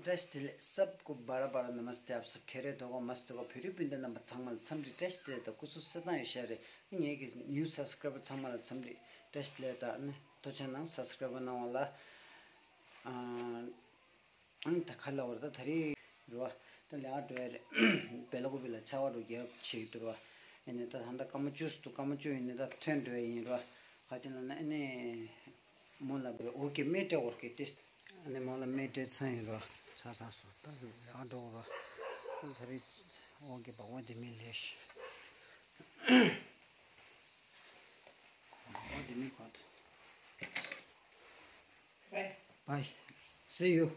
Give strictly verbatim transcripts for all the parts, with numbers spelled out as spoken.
བཀྲ་ཤིས་བདེ་ལེགས། सबको बार बार नमस्ते, आप सब खैरियत होगा, मस्त होगा। བོད་རིགས་སྤུན་ཟླ་རྣམ་པ་ཚང་མ་ལ་འཚམས་འདྲི་བཀྲ་ཤིས་བདེ་ལེགས་དང་སྐུ་གཟུགས་གསལ་ཐང་ཡོད་ཤག་རེད། ངེད་ཀྱི་new subscriber ཚང་མ་ལ་འཚམས་འདྲི་བཀྲ་ཤིས་བདེ་ལེགས་དང་ནི་ཐུགས་རྗེ་གནང་། subscriber གནང་བ་ལ། ཨ་ཨང་ད་ག་ལབ་དགོས་རེད། ད་ད་རེས་རེད་བ། ད་ལས་ཀ་འགྲོ་ཡ་རེད། སྦེལ་ཀོབ་ལ་ཆར་པ་འགྲོ་རྒྱག་བྱེད་ཀྱི་འདུག་རེད་བ། ཨ་ནི་ད་ད་ལྟ་སྐར་མ་བཅུ་ཙམ་འདུག་སྐར་མ་བཅུ་ཡིན་ནི་ད་ཐོན་འགྲོ་ཡ་ཡིན་རེད་བ། ག་ཅི་ལབ་ན་ཨ་ནི། མོ་ལ་འོག་གི་སྨན་སྤྲད་དགོས་ཀྱི་ཏེ། ཨ་ནི་མོ་ལ་སྨན་སྤྲད་ཚར་ཡིན་རོ། ཚར་ཚར་སོང་། ད་ཡང་འགྲོ་རོ། ད་རེས་འོག་གི་སྦག་སྦག་དེ་མི་ལས་ཤི། སྦག་སྦག་དེ་མི་གོ་ད། Bye. See you.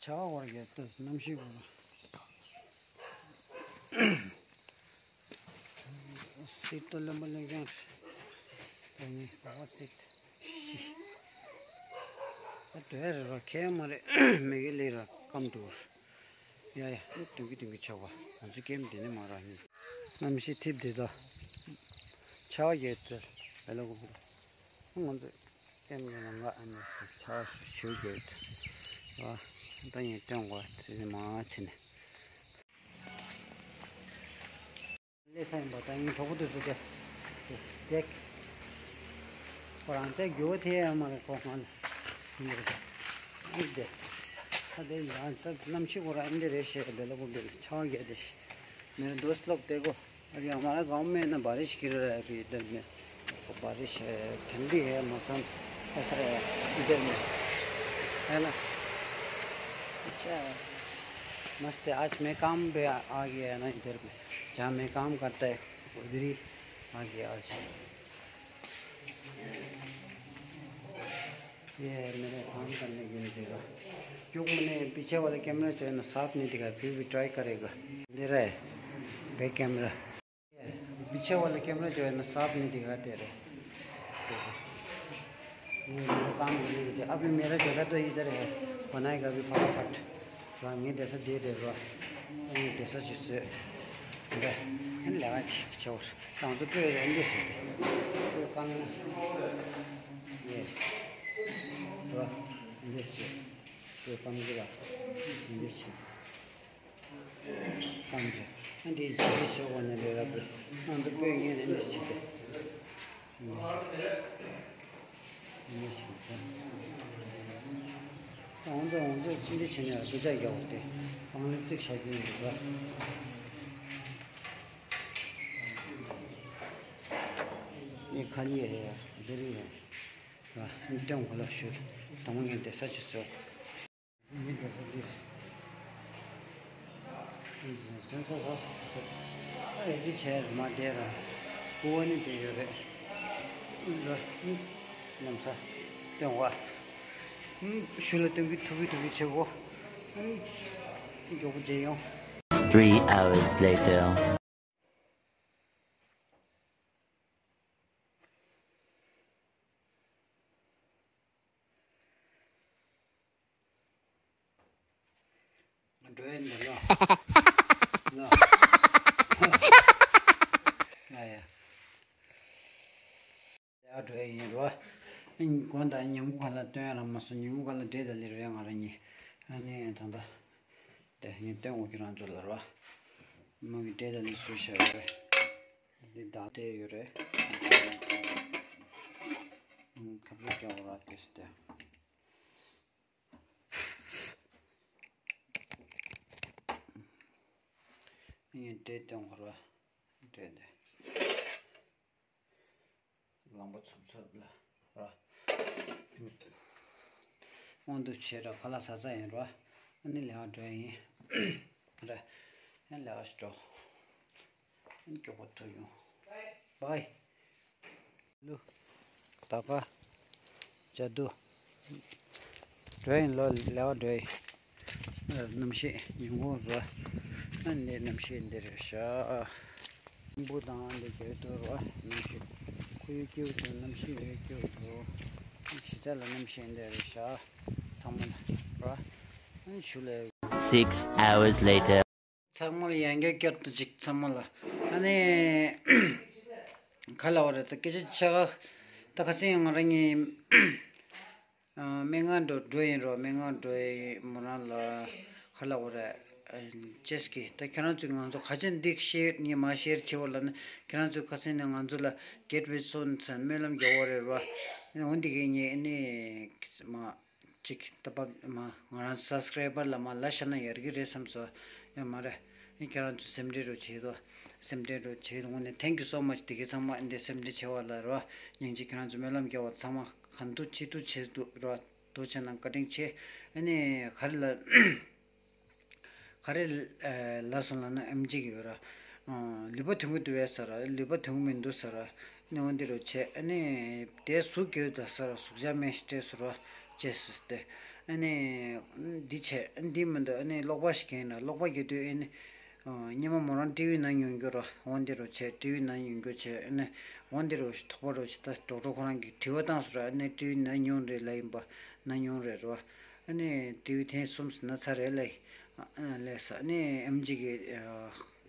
ཆར་པ་འགོར་གྱི་ཏོ་གནམ་གཤིས་འགོར། སི་ཏོ་ལམ་པ་ལེན་ཀྱང་། ད་ནི་བ་བ་སི་ཏོ་ཤི། ད་འགྲོ་ཡ་རེད་རོ། ཁྱད་མ་རེད། མེ་གི་ལི་ར་སྐམ་འདུག་ཡ་ཡ། ཨེ་དུང་གི་དུང་གི་ཆག་པ་ང་ཚོ་ཀེམ་དེ་ནི་མ་རག་ཡིན། གནམ་གཤིས་ཐིབས་བསྡད་དོ། ཆར་པ་རྒྱག་ཏེ་བེ་ལ་གོ་ང་ཚོ་ཀེམ་གི་ནང་ང་ཨ་ནི་ཆར་པ་ཞུ་རྒྱག་ཏེ་ཨ་ད་ཡིན་སྟོན་གོ་དེ་ནི་མ་ཕྱིན་ནས། ལས་ས་ཡིན་པ་དང་ཡིན་གྲོགས་པོ་དུ་བཟོ་དེ། ཅེག་ཁོ་རང་ཅག་རྒྱུ་བོ་ཐེ་ཡ་མ་རེད་ཁོ་ང་ལ། ཡིན་རེད། ཨེ་དེ། ད་དེ་ཡང་ད་གནམ་གཤིས་ཁོ་རང་ཨེ་འདི་རེད་ཤེས་ག་བེ་ལ་པོ་བེ་ལ་ཆང་རྒྱ་དེ་ཤི། མེར་དོས་ལོག་དེ་གོ། ཨ་རི་ཧ་མ་ར་གའོ་མེ་ན་བ་རི་ཤི་ཁི་ར་ར་ཕི་དེར་མེ། བ་རི་ཤི་ཐན་དི་ཧེ་མ་སམ་ཨ་ས་ཡ་དེར་མེ། ཧེ་ན། अच्छा। मस्त है, आज मैं काम पे आ, आ गया है ना इधर में। जहाँ मैं काम करता है, उधर ही आ गया आज। ये है मेरे काम करने के लिए जगह। क्योंकि मैंने पीछे वाला कैमरा जो है ना, साफ नहीं दिखा, फिर भी ट्राई करेगा। दे रहा है बैक कैमरा। पीछे वाला कैमरा जो है ना, साफ नहीं दिखाते रहे। ये मेरा काम करने की जगह। अभी मेरा जगह तो इधर है, बनाएगा अभी फटाफट। ང་ངས་བསྡད་ས་བསྡད་བསྡད་རོ། ངས་བསྡད་ས་ཅིག་བཟོས། འདི་ཨ་ནི་ལས་ཀ་ཅིག་བྱའོ། ང་ཚོ་སྤོས་ཡོད་འདི་ཞིག་སྤོས་བཀང་ན། ཡེ། རོ། འདི་ཞིག་སྤོས་བཀང་གི་ལ། འདི་ཞིག་བཀང་གི། ཨ་འདི་ཅིག་བཟོས་གོ་ནས་རེད་ར་པོ། ང་ཚོ་སྤོས་ངས་ནས་འདི་ཞིག་སྟེ། འོང་ཚོ་འོང་ཚོ་འདི་བྱས་ནས་སྐུ་ཚ་རྒྱག་འོང་སྟེ་པང་ལེ་བརྩིགས་བཞག་རྒྱུ་ཡིན་འདུག་ག་ངས་ཁ་ལི་ཡ་ཡ་འདི་རི་ཡ་ཡ་སྟོན་གོ་ལ་ཞུ། དང་པོ་ངས་བསྡད་ས་ཅིག་བཟོ། མི་འགྲོ་ས་འདི། སོང་སོང་སོང་སོང་། ཨ་རེ་འདི་བྱས་མ་བསྡད་ར། ཀུ་བ་ནི་དེ་ཡོད་རེད། ཨུ་ར་ཨུ། ལམ་ས། སྟོན་བ། ཨུ་ཤུ་ལ་སྟོན་གི་ཐུག་གི་ཐུག་གི་བྱེད་གོ། ཨུ། མགྱོགས་པོ་བྱེད་ཡོང་། Three hours later. འགྲོ་ཡ་འདི་ལོ། ལོ། ཡ་ཡ། ཡ་འགྲོ་ཡ་ཡིན་རོ། སྒོ་འདི་ཉིན་གུང་ཁ་ལ་སྟོན་ཡ་རང་མ་སོང་། ཉིན་གུང་ཁ་ལ་འདྲེ་དང་ལི་རེད་ང་རང་གཉིས། ཨ་ནི་ད་ལྟ། དེ་ངས་སྟོན་འོ་གི་རང་ཚོ་ལ་རོ། མ་གི་འདྲེ་དང་ལི་སུ་ཤ་ཡོད་རེད། འདི་བདག་དེ་ཡོད་རེད། ཁབ་རེ་སྐྱ་བོ་ར་དེ་སི་དེ། ངས་འདྲེ་སྟོན་འོ་རོ། འདྲེ་དེ། ལམ་པ་ཚུབ་ཚུབ་ལ་ར། དབང་དུ་བྱས་ར་ཁ་ལག་ཟ་ས་ཡིན་ར། ཨ་ནི་ལས་ཀ་འགྲོ་ཡ་ཡིན། ར། ཨ་ནི་ལས་ཀ་ཞིག་འགྲོ། ཨ་ནི་མགྱོགས་པོ་ཐུག་ཡོང་། བའི། ལུ། ད་ག་ཇ་དུ། འགྲོ་ཡིན་ལོ་ལས་ཀ་འགྲོ་ཡིན། གནམ་གཤིས་ཉིན་གུང་རོ། ཨ་ནི་གནམ་གཤིས་འདི་རེད་ཤག་སྲིན་པོ་དང་འདི་རྒྱལ་དུ་རོ། གནམ་གཤིས་ཁོ་ཡོད་སྐྱིད་འདུག་གནམ་གཤིས་ཡོད་སྐྱིད་འདུག་གཞིས་ཆགས་ལ་གནམ་གཤིས་འདི་རེད་ཤག་ཚང་མ་ལ་རོ། ཨ་ནི་ཞུ་ལེ། Six hours later. ཚང་མ་ལ་ཡང་བསྐྱར་བསྐྱར་དུ་ཅིག་ཚང་མ་ལ་ཨ་ནི་ག་ལབ་པ་རེད། ད་སྐད་ཆ་ཆ་ག་ ད་ཁ་སང་ང་རང་གཉིས་སྨན་ཁང་འགྲོ་འགྲོ་ཡིན་རོགས། སྨན་ཁང་འགྲོ་ཡིན། མོ་རང་ལ་ཁ་ལག་འོ་ར་ཅེས་ཀྱི། ད་ཁྱེད་རང་ཚོས་ང་ཚོ་ག་ཅན་འདི་ཤེར་ངས་མ་ཤེར་བྱེད་འོ་ལ་ནི། ཁྱེད་རང་ཚོས་ཁ་སང་ནས་ང་ཚོ་ལ་གེད་ཝེ་སོན་ཚན་སྨོན་ལམ་རྒྱག་འོ་རེད་རོགས། འོན་ཏེ་གི་ངས་ནི་མ་ཅིག་ད་པ་མ་ང་རང་སབ་སི་ཀ་རའི་བར་ལ་མ་ལ་ཤ་ན་ཡར་གི་རེད་བསམ་སོ། ཡང་མ་རེད། ཨེ་ཁྱེད་རང་ཚོ་སེམས་ཁྲལ་རོ་བྱེད་དོ། སེམས་ཁྲལ་རོ་བྱེད་དོ་ངོ་ནས། Thank you so much། དེ་གའི་ཚང་མ་འདི་སེམས་ཁྲལ་བྱེད་བ་ལ་རོ། སྙིང་རྗེ། ཁྱེད་རང་ཚོ་སྨོན་ལམ་རྒྱག་བ་ཚང་མ་གང་ཐུབ་ཅི་ཐུབ་བྱེད་དུ་རོ། དོ་བྱས་ན་བཀའ་དྲིན་ཆེ། ཨ་ནི་ག་རེ་ལ་ག་རེ་ལ་སོང་ལ་ན་ཨེམ་ཆི་གི་ཡོད་ར། ལུས་པོ་ཐོན་གི་འདུག་བས་ཟེར་ར། ལུས་པོ་ཐོན་གི་མི་འདུག་ཟེར་ར། ནི་འོན་ཏེ་རོ་བྱས། ཨ་ནི་དེ་ཟུག་གི་ད་ས་ར་ཟུག་ཆ་མེད་སྤྲད་སོ་ར་བྱས་སོ་སྟེ། ཨ་ནི་འདི་བྱས་འདི་མི་འདུག་ཨ་ནི་གློག་པ་ཞིག་གྱོན་ན་གློག་པ་གྱོན་དུས་ཨ་ནི་སྙེ་མ་མོ་རང་ཊི་ཝི་ནང་ཉུང་རྒྱུ་ར། འོན་ཏེ་རོ་བྱས་ཊི་ཝི་ནང་ཉུང་རྒྱུ་བྱས། ཨ་ནི་འོན་ཏེ་རོ་ཐོག་པ་རོ་བྱས། ད་ཌོག་ཊར་ཁོ་རང་གིས་དྲི་བ་བཏང་སོ་ར། ཨ་ནི་ཊི་ཝི་ནང་ཉུང་རེད་ལ་ཡིན་པ་ནང་ཉུང་རེད་རོ། ཨ་ནི་ཊི་ཝི་ཐེངས་གསུམ་ཟིན་ན་ཚར་རེད་ལ་ཡིན་ལས་ས། ཨ་ནི་ཨེམ་ཆི་གི་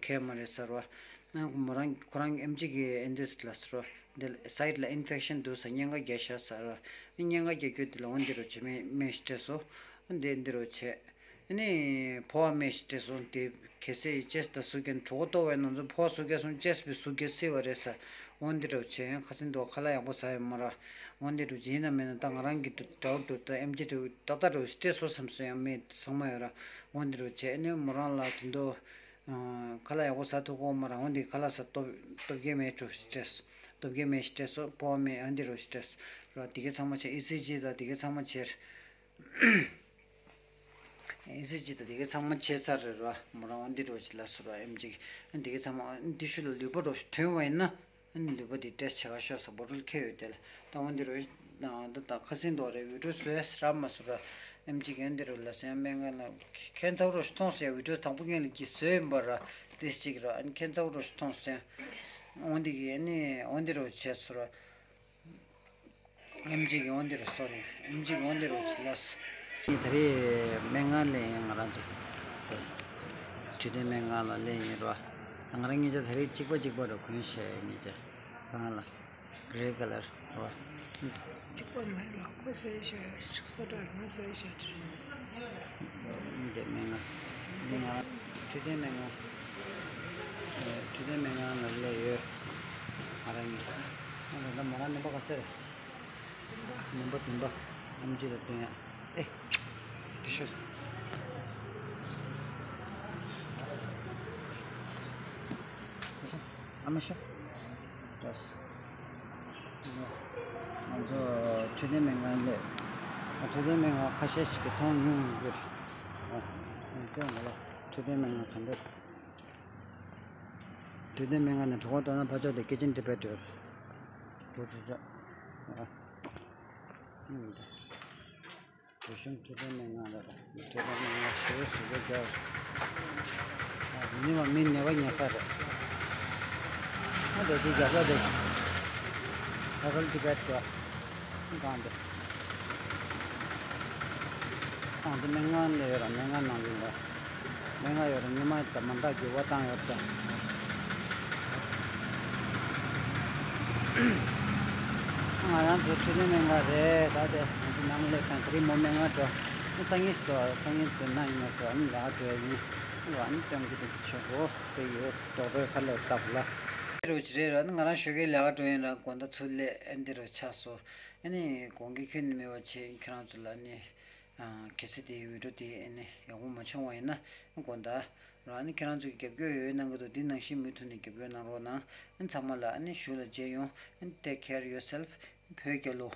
ཁས་མ་རེད་ཟེར་བ། ཨ་མོ་རང་ཁོ་རང་ཨེམ་ཆི་གི་ཨེ་འདི་ལ་ཟེར་བ། འདི་སའིཌ་ལ་ཨིན་ཕེག་ཤན་འདུག་ས། གཉན་ཁ་རྒྱག་ཤག་ཟེར་བ། གཉན་ཁ་རྒྱག་རྒྱུ་དེ་ལ་འོ་འདི་རུ་བྱེད་སྨན་སྨན་ཞིག་སྤྲད་སོ། འདི་འདི་རུ་བྱེད། ཨ་ནི་ཕོ་བ་སྨན་ཞིག་སྤྲད་སོ། དེ་གལ་སྲིད་ཅེས་ད་ཟུག་གི་གྲོད་ཁོག་ལྟོགས་པའི་ནང་ཚོ་ཕོ་བ་ཟུག་གི་སོང་ཅེས་པའི་ཟུག་གི་སྲིད་པ་རེད་ས། འོ་འདི་རུ་བྱེད། ཡང་ཁ་སང་འདུག་ཁ་ལག་ཡག་པོ་ཟ་ཡོད་མ་ར། འོ་འདི་རུ་བྱེད་ཡིན་ན་མིན་ན་ད་ང་རང་གི་འདྲ་བོ་འདུག་ད་ཨེམ་ཆི་འདྲ་བོ་ཏག་ཏག་འདྲ་བོ་སྤྲད་སོ་བསམ་སོ། ཡང་མེད་ཚང་མ་ཡོད་ར། འོ་འདི་རུ་བྱེད། ཨ་ནི་མོ་རང་ལ་དེ་འདུག་ཁ་ལག་ཡག་པོ་ཟ་ཐུབ་གོ་མ་ར། འོ་འདི་ཁ་ལག་ཟ་སྟོབས་སྟོབས་རྒྱལ་མེད་འགྲོ་སྤྲད་སོ། སྟོབས་རྒྱལ་མེད་སྤྲད་སོ། ཕོ་བ་སྨན་ཨ་འདི་རུ་སྤྲད་སོ་ར། དེ་གའི་ཚང་མ་བྱེད། ཨི་སི་ཇི་དང་དེ་གའི་ཚང་མ་བྱེད། ཨེ་སི་ཇི་དང་དེ་གའི་ཚང་མ་བྱས་ཚར་རེད་ར། མོ་རང་འོ་འདི་འདྲ་བོ་ཞིག་ལ་སོ་ར། ཨེམ་ཆི་གི་འདི་གའི་ཚང་མ་འདི་ཤུ་ལ་ལུས་པོ་འདྲ་བོ་ཞིག་ཐོན་པ་ཡིན་ན། ཨ་ནི་ལུས་པོ་འདི་ཊེ་སི་ཊི་བྱེད་ག་ཤོག་ས་བོ་ཊལ་ཁྱེར་ཡོད་དེ་ལ། ད་འོ་འདི་འདྲ་བོ་ད་ད་ཁ་སང་འདྲ་བོ་རེད། བི་ཌི་ཡོ་བཟོས་རག་མ་སོང་ར། ཨེམ་ཆི་གི་འོ་འདི་འདྲ་བོ་ལ་སེམས་སྨན་ཁང་ལ་ཁྱད་མཚར་པོ་འདྲ་བོ་ཞིག་མཐོང་སོང་ཡ། བི་ཌི་ཡོ་དང་པོ་ངས་ལ་གི་བཟོས་ཡིན་པ་ར། ཏེས་གཅིག་ར། ཨ་ནི་ཁྱད་མཚར་པོ་འདྲ་བོ་ཞིག་མཐོང་སོང་ཡ། འོ་འདི་གི་ཨ་ནི་འོ་འདི་འདྲ་བོ་བྱས་སོ་ར། ཨེམ་ཆི་གི་འོ་འདི་རུ་སོ་རི། ཨེམ་ཆི་གི་འོ་འདི་རུ་ཅི་ལ་སོ། ངས་ད་རེས་སྨན་ཁང་སླེབས་ཡིན། ང་རང་ཚོ་འཕྲོད་བསྟེན་སྨན་ཁང་ལ་སླེབས་ཡིན་རོ། ང་རང་ཉིད་ཆ་ད་རེས་གཅིག་པ་གཅིག་པ་རུ་གོན་བྱས་ཡིན། ཉིད་ཆ་གང་ལ་གྷི་རེ་ཀ་ལར་རོ། གཅིག་པ་མ་རེད་ལ་ཁོ་བཟོས་བྱས་ཤུགས་ས་དྲག་ང་བཟོས་བྱས་དྲི། འདི་སྨན་ཁང་། འདི་ང་རང་འཕྲོད་བསྟེན་སྨན་ཁང་། འཕྲོད་བསྟེན་སྨན་ཁང་ལ་སླེབས་ཡོད། ང་རང་གཉིས། ཨ་ད་ལྟ་མོ་རང་ནད་པ་ག་ཚད་རེད། ནུམ་པ་དུམ་པ། ཨེམ་ཆི་ལ་སྟོན་ཡ། ཨེ། དེ་ཤོད། ཨ་མ་ཤོད། ལགས་སོ། ང་ཚོ་འཕྲོད་བསྟེན་སྨན་ཁང་སླེབས། འཕྲོད་བསྟེན་སྨན་ཁང་ཁ་ཤས་ཤིག་གིས་མཐོང་མྱོང་ཡོད་ཀྱི་རེད། ཨ། སྟོན་མ་ལ། འཕྲོད་བསྟེན་སྨན་ཁང་ག་འདྲ། འཕྲོད་བསྟེན་སྨན་ཁང་ནས་གྲོད་ཁོག་ལྟོགས་ན་ཕར་ཕྱོགས་དེ་ཀི་ཅན་ཊི་པེ་ཊི་ཡོད། འགྲོ་འགྲོ་འགྲོ། ཨ། ཨུམ། བོད་གཞུང་འཕྲོད་བསྟེན་སྨན་ཁང་རེད། འཕྲོད་བསྟེན་སྨན་ཁང་ཞེ་པོ་ཞེ་པོ་རྒྱག་ཨ་ནི་མ་མི་ནད་པ་ཉལ་ས་རེད། ཨ་དེ་དེ་རྒྱབ་ལ་དེ་ཧ་ཧལ་ཊི་པེ་ཊི་ག་གང་དེ། གང་དེ་སྨན་ཁང་ལ་ཡོད་ར། སྨན་ཁང་ནང་ལ་ཡོད་ར། སྨན་ཁང་ཡོད་ར། ཉི་མ་དང་མ་འདྲ་འགྱུར་བ་བཏང་ཡོད་ཙང་། ང་རང་ཚོ་འཕྲོད་བསྟེན་སྨན་ཁང་རེད། ད་དེ་ང་ཚོ་ནང་སླེབས་ཙང་ད་རེས་མོ་སྨན་ཁང་འགྲོ། ཨ་སང་ཉིན་ཞིག་ཏུ་སང་ཉིན་དེ་ན་ཡིན་ན་སོ། ཨ་ནི་ལག་འགྲོ་ཡ་ཡིན། ཨ་ནི་སྟོན་གྱི་འདུག་ཆོག་གོ་ཟེར་ཡོད། རྡོག་པོའི་ཁ་ལས་བཏབ་ལ། རོ་ཅི་རེད་ར། ཨ་ནི་ང་རང་ཞོགས་ཀས་ལས་ཀ་འགྲོ་ཡིན་ར། དགོང་དག་ཚུར་སླེབས། ཨ་འདི་རུ་ཆགས་སོ། ཨ་ནི་དགོང་གི་ཁྱོན་ནས་མེད་པ་བྱས། ཁྱེད་རང་ཚོ་ལ་ནི། ཨ། གལ་སྲིད་དེའི་བི་ཌི་ཡོ་དེ་ཨ་ནི་ཡག་པོ་མ་བྱུང་བ་ཡིན་ན། དགོང་དག་རང་ནི་ཁྱེད་རང་ཚོ་གི་རྒྱབ་སྐྱོར་ཡོད་གནང་གི་འདུག་འདི་ནང་བཞིན་མུ་མཐུད་ནས་རྒྱབ་སྐྱོར་གནང་རོགས་གནང་། ཨ་ནི་ཚང་མ་ལ་ཨ་ནི་གཞུག་ལ་མཇལ་ཡོང་། ཨ་ནི་take care yourself. བོད་རྒྱལ་ལོ།